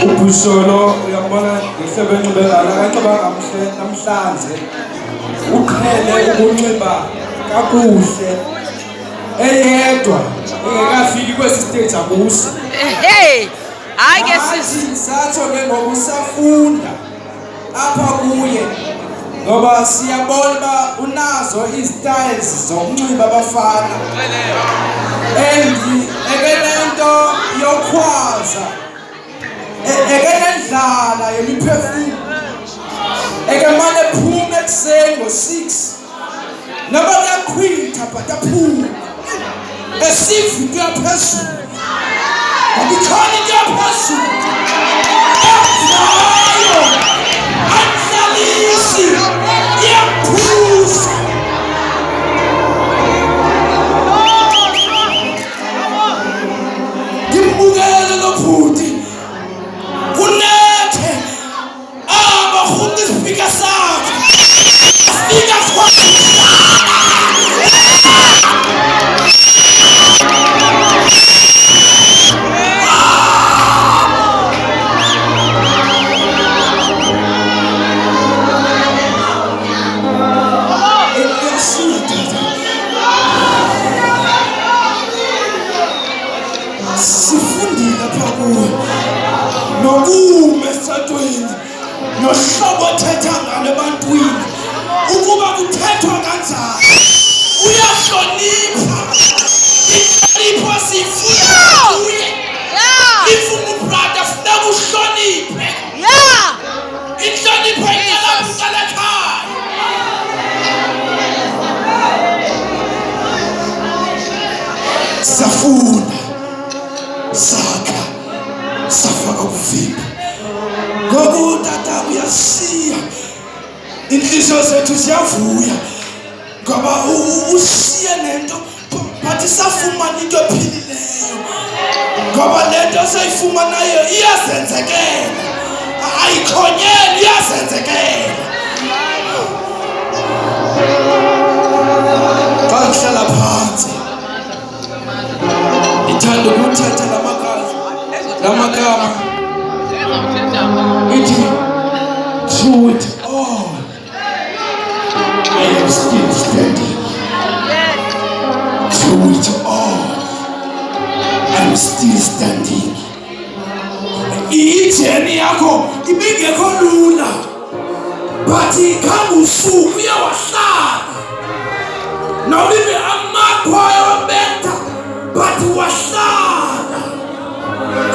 Ubhusholo uyambona ngehlobo enxibe ngalo akanxibanga mhle namhlanje uqhele ukunxiba kakuhle eyedwa engekafiki kwesi stage akuso. Hey, hayi ke sisi. Satsho ke ngoku usafunda apha kuye ngoba siyabona uba unazo ii-styles zokunxiba abafana and ekenento yokhwaza ekenendlala yemiphefumlo ekemane ephume ekuseni ngo-6 noba kuyakhwitha but aphume esiva into yaphezulu ngoba ikhona into yaphezulu evayo anhlalisi iyaphuza. Ngimbukele lo bhuti kunethe abarhuqa isipika sakhe afika khona. Sifundile apha kuwe nokume esitratweni nohlobo othetha ngalo ebantwini ukuba kuthethwa kanjani. Uyahlonipha, inhlonipho siyifuna kuye. If ungubrother funeka uhloniphe. Inhlonipho iqala kuqala ekhaya. Siyafunda, sakha, safaka ukuvimba ngoba utata uyashiya, inhliziyo zethu ziyavuya ngoba ushiye nento but isafumana into ephilileyo ngoba le nto seyifumanayo iyazenzekela, ayikhonyeli, iyazenzekela. Xa ndihlala phantsi ndithanda ukuthetha la magama ithi, "Through it all I am still standing. Through it all I'm still standing." I-journey yakho ibingekho lula but khange usuku uye wahlala noma ibe amakhwa ayawabetha but wahlala.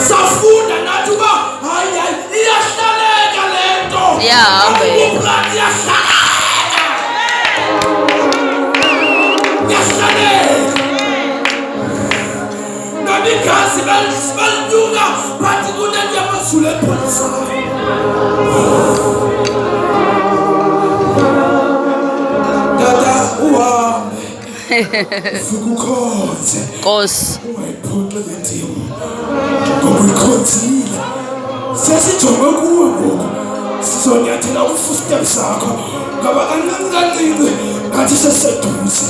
Safunda nathi uba hayi hayi, iyahlaleka le nto. Iyahambeka. Ubrand iyahlaleka, iyahlaleka noma igazi belinyuka but kunento yamazulu epholisayo. Tata, uhambe ufike ukhonze. Nkosi. Ungayiphoxi le team ngoba uyikhonzile. Sesijonge kuwe ngoku, sizonyathela kwi-footsteps zakho ngoba kancinci kancinci ngathi sesiseduze.